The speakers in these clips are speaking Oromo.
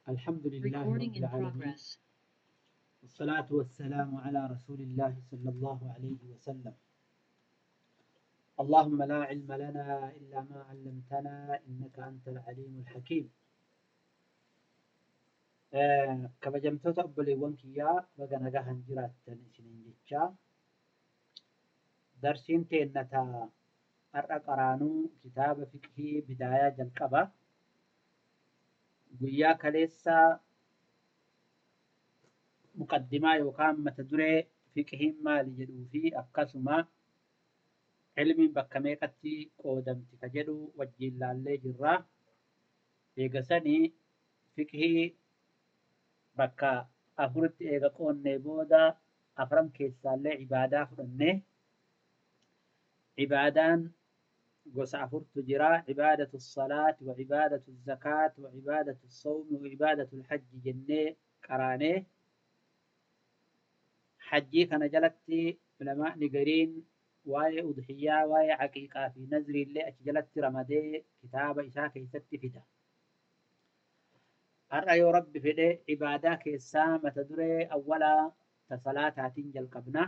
الحمد لله Recording رب in العالمين، progress. والصلاة والسلام على رسول الله صلى الله عليه وسلم. اللهم لا علم لنا إلا ما علمتنا إنك أنت العليم الحكيم. Kabajamtoota obboleewwan kiyyaa, baga nagahan jiraattan isiniin jechaa, darsiin teennata har'a qaraanuu kitaaba fiqhii bidaayaa jalqaba. Guyyaa kaleessaa muqaddimaa yookaan mata duree fiqhiin maali jedhuu fi akkasuma ilmiin bakka meeqatti qoodamti ka jedhu wajjin laallee jirra. Eegasanii fiqhii bakka afuritti eega qoonnee booda afran keessaallee ibaadaa fudhannee, ibaadaan gosa afurtu jira: cibaadatu salaati wa cibaadatu zakaat wa cibaadatu sawmi wa cibaadatu lhajji jennee qaraanee. Hajjii kana jalatti ulamaa'ni gariin waa'ee udhiyyaa, waa'ee caqiiqaa fi nazrii illee achi jalatti ramadee kitaaba isaa keessatti fida. Har'a yoo Rabbi fedhe ibaadaa keessaa mata duree awwalaa ta salaataatiin jalqabna.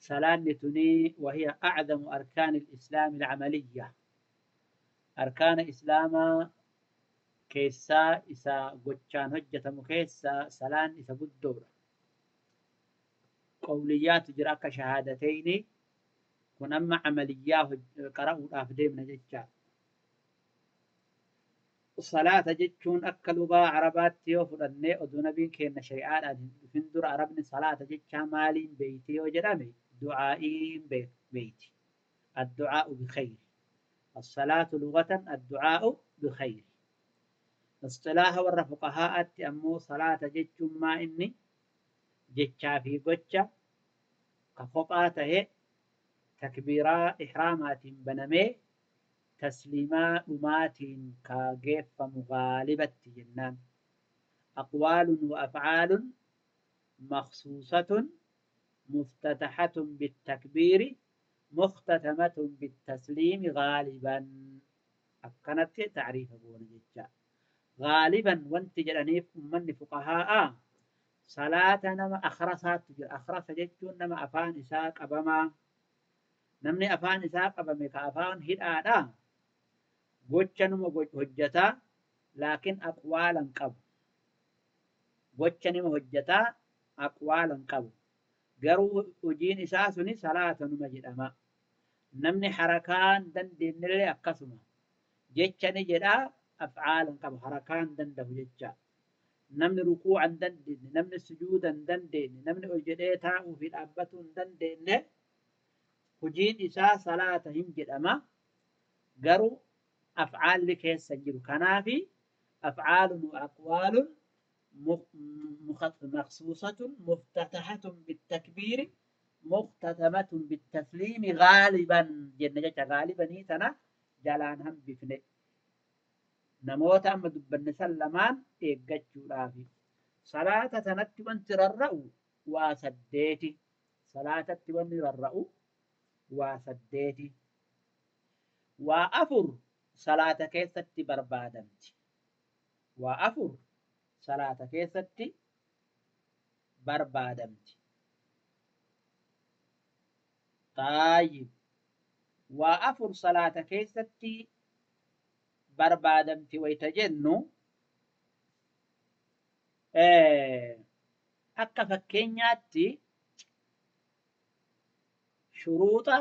Salaanni tunii wahiya acdamu arkaani lislaami alcamaliyya. Arkaana islaamaa keessaa isa gochaan hojjetamu keessaa salaan isa guddoodha. Qawliyyaatu jira akka shahaadateyni, kun amma camaliyyaa qara'uudhaaf deemna jecha. Salaata jechuun akka lugaa Arabaatti yoo fudhannee, oduu nabiin keenya shari'aadhaan hin dhufin dura Arabni salaata jechaa maaliin beeyti yoo jedhame, du'aa'iin beeyti. الدعاء بخير. الصلاة لغة الدعاء بخير. اصطلاح warra fuqahaa'atti ammoo salaata jechuun maa inni jechaa fi gocha ka kophaa tahe, takbiiraa ihraamaatiin banamee tasliimaa dhumaatiin ka geeffamu gaalibatti jennaan. أقوال وأفعال مخصوصة مفتتحة بالتكبير مختتمة بالتسليم غالبا. Akkanatti tacriifa goona jecha. Gaaliban wanti jedhaniif ummanni fuqahaa'a salaata nama akhrasaatu jira. Akhrasa jechuun nama afaan isaa qabamaa. Namni afaan isaa qabame ka afaan hidhaadha. Gocha numa hojjataa, laakiin aqwaalan qabu. Gocha nima hojjataa, aqwaalan qabu. Garuu hojiin isaa suni salaata numa jedhama. Namni harakaan dandeenyellee akkasuma. Jecha ni jedhaa, afcaalan qabu, harakaan danda'u jecha. Namni rukuu'a hin dandeenye, namni sujuuda hin dandeenye, namni ol jedhee taa'uu fi dhaabbatuu hin dandeenye, hojiin isaa salaata hin jedhama. Garuu afcaalli keessa hin jiru. Kanaafi afcaalun wa aqwaalun مخصوصة مفتتحة بالتكبير مختتمة بالتسليم غالبا jenna jecha. Gaalibanii tana jalaan hambifne namoota amma dubbanne san lamaan eeggachuudhaafi. Salaata tanatti wanti rarra'u waa saddeeti. Salaatatti wanni rarra'u waa saddeeti. Waa afur salaata keessatti barbaadamti. Waa afur salaata keessatti barbaadamti. طيب, waa afur salaata keessatti barbaadamti wayta jennu, akka fakkeenyaatti shuruuxa,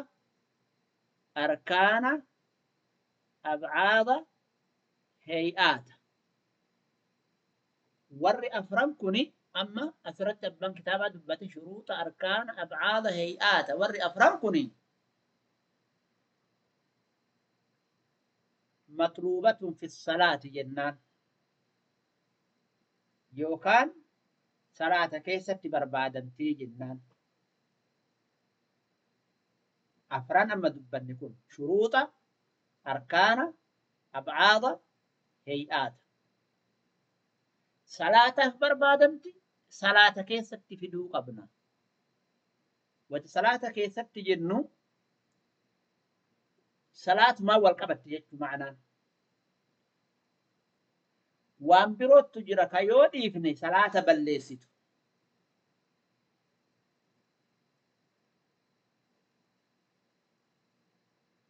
arkaana, abcaada, heey'aata. Warri afran kuni amma asirratti abbaan kitaabaa dubbate, shuruuxa, arkaana, abcaada, heey'aata. Warri afran kuni مطلوبة في الصلاة jennaan, yookaan salaata keessatti barbaadamtii jennaan. Afran amma dubbanne kun, shuruuxa, arkaana, abcaada, heey'aata, salaataaf barbaadamti, salaata keessatti fiduu qabna. Wati salaata keessatti jennu salaatumaa wal qabatti jechuu ma'anaan. Waan biroottu jira ka yoo dhiifne salaata balleessitu.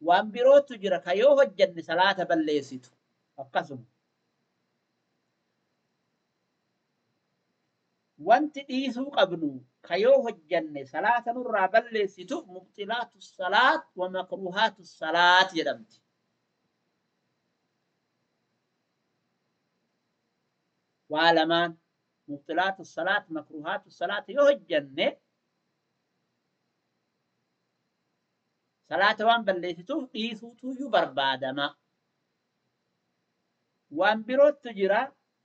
Waan birootu jira ka yoo hojjanne salaata balleessitu. Akkasuma. Wanti dhiisuu qabnu ka yoo hojjanne salaata nurraa balleessitu mubxilaatu salaat wa makruuhaatu salaat jedhamti. Waa lamaan mubxilaatu salaat makruuhaatu salaat yoo hojjanne salaata waan balleessituuf dhiisuutuyyuu barbaadama. Waan birootu jira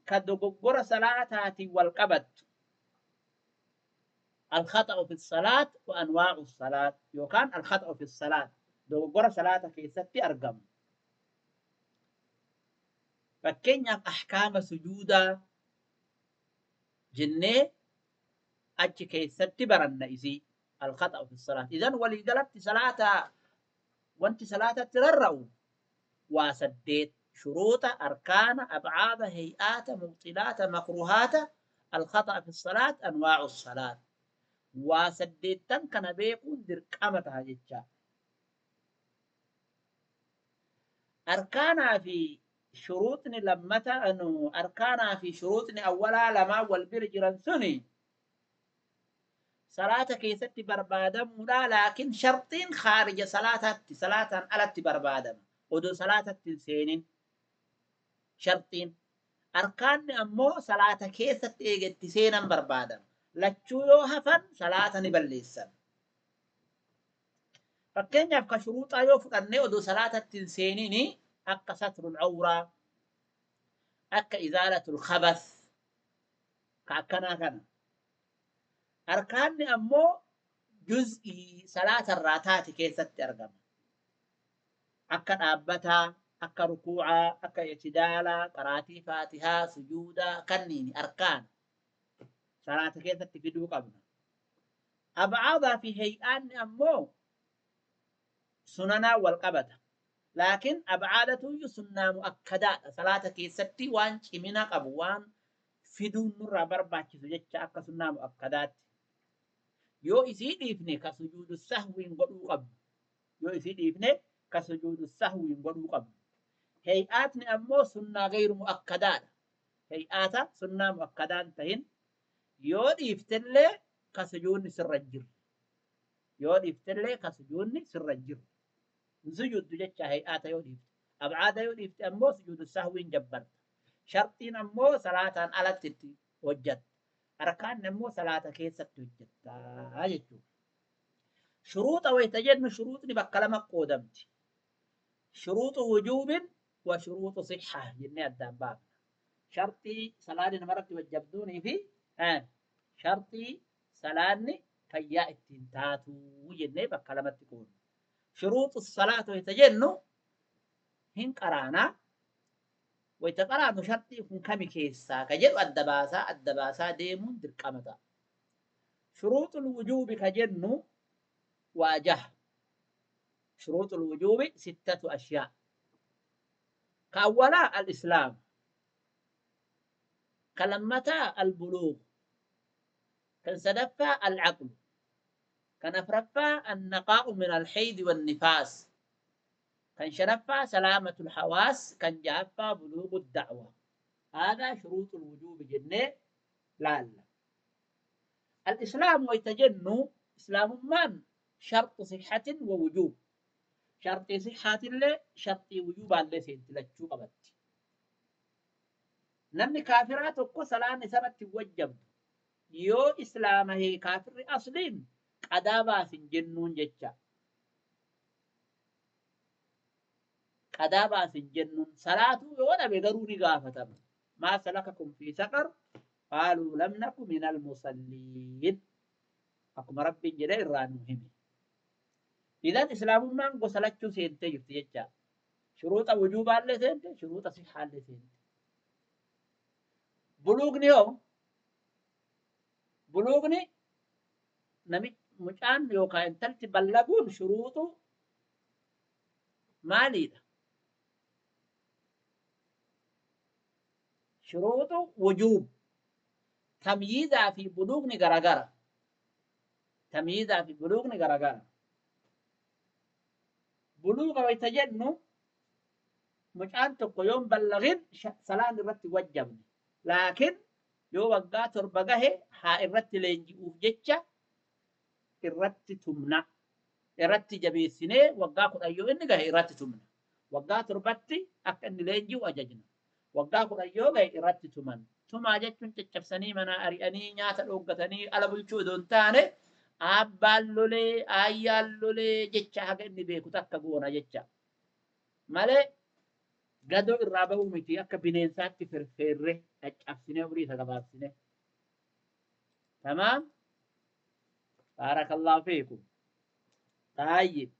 ka dogoggora salaataatiin wal qabattu. الخطأ في الصلاة وأنواع الصلاة يوكان الخطأ في الصلاة dogoggora salaata keessatti argamu. Fakkeenyaaf ahkaama sujuudaa jennee achi keessatti baranna isii الخطأ في الصلاة. إذن waliigalatti salaata wanti salaatatti rarra'u waa saddeet: shuruuxa, arkaana, abcaada, hay'aata, mubxilaata, makruuhaata, الخطأ في الصلاة, أنواع الصلاة. Waa saddeettan kana beekuun dirqama ta'a jecha. Arkaanaa fi shuruuxni lammata arkaanaa fi shuruuxni awwalaa lamaan wal bira jiran suni salaata keessatti barbaadamuudha, laakiin sharxiin khaarija salaataatti, salaataan alatti barbaadama odoo salaatatti hin seenin sharxiin. Arkaanni ammoo salaata keessatti eegetti seenan barbaadama. Lachuu yoo hafan salaata ni balleessan. Fakkeenyaaf ka shuruuxaa yoo fudhannee odoo salaatatti hin seenini akka satrul awraa, akka izaalatul khabas, ka akkanaa kana. Arkaanni ammoo juz'ii salaatarraa taate keessatti argama. Akka dhaabbataa, akka rukuucaa, akka i'tidaalaa, qaraatii faatihaa, sujuudaa, kanniini arkaan salaata keessatti fiduu qabna. Abcaadaa fi hay'aanni ammoo sunanaa wal qabata. Laakiin abcaadatuyyuu sunnaa mu'akkadaadha. Salaata keessatti waan cimina qabu, waan fiduun nurraa barbaachisu jecha akka sunnaa mu'akkadaatti. Yoo isii dhiifne ka sujuudu sahwiin godhuu qabnu. Yoo isii dhiifne ka sujuudu sahwiin godhuu qabnu. Hay'aatni ammoo sunnaa gayru mu'akkadaadha. Hay'aata sunnaa mu'akkadaan tahin yoo dhiiftellee ka sujuudni sirra hin jirre. Yoo dhiiftellee ka sujuudni sirra hin jirre. Hin sujuuddu jecha hay'aata yoo dhiifte. Abcaada yoo dhiifte ammoo sujuudu sahwiin jabbarta. Sharxiin ammoo salaataan alatti itti hojjatta. Arkaanni ammoo salaata keessatti hojjattaa jechuudha. Shuruuxa wayita jennu shuruuxni bakka lama qoodamti. Shuruuxu wujuubin wa shuruuxu sixhaa jennee addaan baafna. Sharxii salaanni namarratti wajjabduunii fi sharxii salaanni fayyaa ittiin taatuu jennee bakka lamatti qoodna. Shuruuxu salaata wayita jennu hin qaraanaa. Wayita qaraanu sharxii kun kami keessaa ka jedhu adda baasaa deemuun dirqama ta'a. Shuruuxul wujuubi ka jennu waa jaha. شروط الوجوب ستة أشياء. كأولا الإسلام، كلمتا البلوغ، كان سدفا العقل، كان أفرفا النقاء من الحيض والنفاس، كان شنفا سلامة الحواس، كان جافا بلوغ الدعوة. هذا شروط الوجوب جنة لا الإسلام ويتجن إسلام من شرط صحة ووجوب. شرط صحة اللي شرط وجوب اللي سنتلچو qabatti. Namni kaafiraa tokko salaanni isarratti wajjabdu yoo islaama hee kaafirri asliin qadaa baasin jennuun jecha. Qadaa baasin jennuun salaatuu yoo dhabe garuu ni gaafatama. ما سلككم في سقر قالوا لم نك من المصلين. Akkuma Rabbiin jedhee irraa nuu hime. إذن islaamummaan gosa lachuu seentee jirti jecha. Shuruuxa wujuubaallee seente, shuruuxa sixaallee seente. Buluugni hoo? Buluugni namichi mucaan yookaan intalti ballaguun shuruuxu maaliidha? Shuruuxu wujuub. Tamyiizaa fi buluugni garagara. Tamyiizaa fi buluugni garagara. Buluuga wayta jennu mucaan tokko yoon ballagin salaan irratti wajjabne. Laakiin yoo waggaa 7 gahe haa irratti leenji'uuf jecha irratti tumna. Irratti jabeessinee waggaa 10 yoo inni gahe irratti tumna. Waggaa 7tti akka inni leenji'u ajajna. Waggaa 10 yoo gahe irratti tuman. Tumaa jechuun caccabsanii manaa ari'anii nyaata dhooggatanii ala bulchuu odoo hin taane abbaan lolee aayyaan lolee jecha haga inni beeku takka goona jecha. Malee gadoo irraa bahuu miti akka bineensaatti firfeerre caccabsinee umurii isa gabaabsine. Tamaam? Baarakallahu fiikum. Taayib.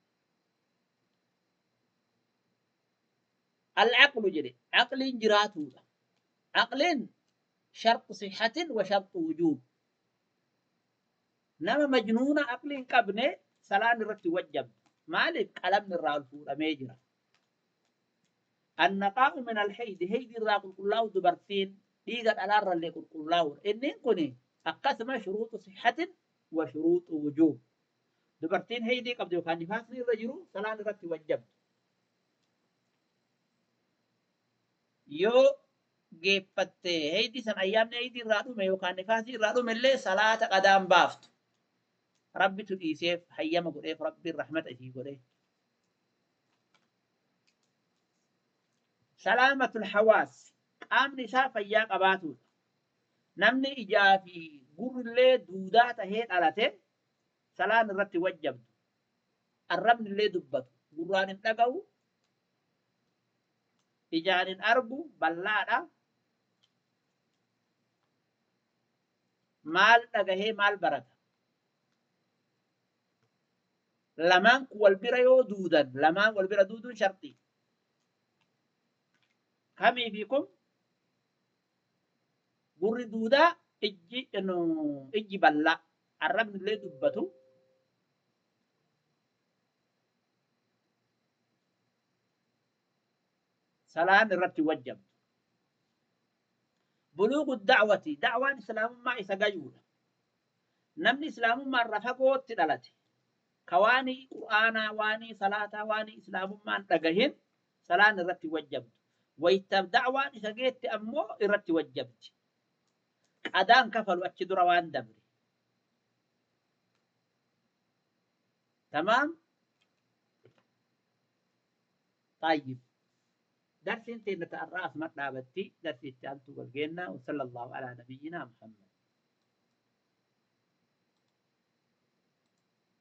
Al-aqlu jedhe aqliin jiraatuudha. Aqliin sharxu sihhatin wa sharxu wujuub. Nama majnuuna aqlii hin qabne salaan irratti wajjabdu. Maaliif qalamni irraa ol fuudhamee jira. Annaqaa'u min alheydi heydi irraa qulqullaa'u dubartiin dhiiga dhalaarra illee qulqullaa'uudha. Inni kun akkasuma shuruuxu sihhatin wa shuruuxu wujuub. Dubartiin heydii qabdu yookaan nifaasni irra jiru salaan irratti wajjabdu. Yoo geeffatte heydii san ayyaamni heydii irraa dhume yookaan nifaasni irraa dhume illee salaata qadaan baaftu. Rabbitu dhiiseef hayyama godheef Rabbiin rahmata isii godhee. Salaamatul hawaas qaamni isaa fayyaa qabaatuudha. Namni ijaa fi gurrillee duudaa tahee dhalate salaan irratti wajjabdu. Arrabni illee dubbatu. Gurraan hin dhaga'u. Ijaan hin argu bal'aadha. Maal dhagahee maal barata? Lamaan kun wal bira yoo duudan lamaan wal bira duuduun sharxii. Kamii fi kun gurri duudaa ijji bal'aa arrabni illee dubbatu. Salaan irratti wajjabdu. Buluugu da'wati da'waan islaamummaa isa gayuudha. Namni islaamummaa irraa fagootti dhalate ka waanii qur'aanaa waanii salaataa waanii islaamummaan dhagahin salaan irratti wajjabdu. Wayita da'waan isa geette ammoo irratti wajjabdi. Qadaan kafalu achi dura waan dabre. Tamaam? Tayyib. Darsiin teenya ta'arraa asuma dhaabatti darsii itti aantu wal geenna. Sallallahu alaa nabiyyinaa Muhammad.